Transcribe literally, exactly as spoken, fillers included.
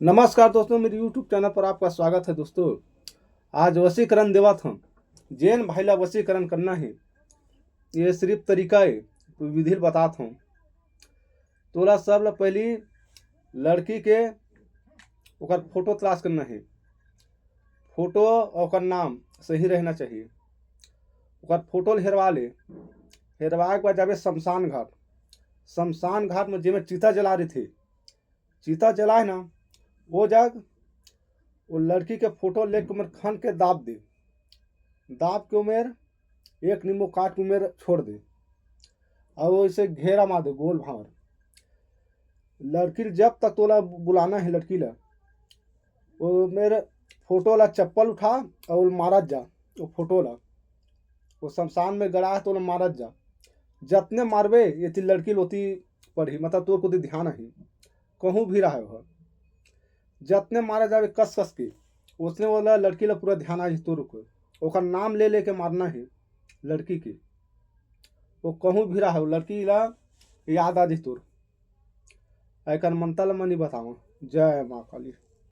नमस्कार दोस्तों, मेरे YouTube चैनल पर आपका स्वागत है। दोस्तों, आज वशीकरण देवत हम, जेन भाई ला वशीकरण करना है, ये सिर्फ तरीका है, विधि ल बतात हूँ। तोला सब ला पहली लड़की के ओकर फोटो तलाश करना है। फोटो, ओकर नाम सही रहना चाहिए। ओकर फोटो ल हेरवा ले। हेरवाए के बाद जाबे शमशान घाट। शमशान घाट में जेमे चिता जला रहिथे, चिता जलाए ना, वो जग वो लड़की के फोटो लेके ओमेर खन के दाब दे। दाब के ओमेर एक नींबू काट के ओमेर छोड़ दे। और ऐसे घेरा मार दे गोल भांवर। लड़की ल जब तक तोला बुलाना है, लड़की ला, ओमेर फोटो ला चप्पल उठा और मारत जा। वो फोटो ला, वो शमशान में गड़ा है तो ओला मारत जा। जतने मारबे, ये लड़की ल ओती पड़ही, मतलब तोर कोती ध्यान आही। कहूँ भी रहे हो, जतने मारे जाबे कस कस के, ओतने ओला लड़की ला पूरा ध्यान आही तोर ऊपर। ओकर नाम ले लेके मारना है लड़की के। वो कहूँ भी रहे हो, लड़की ला याद आ जाही तोर। एकर मंतर ल मैं नइ बतावं। जय माँ काली।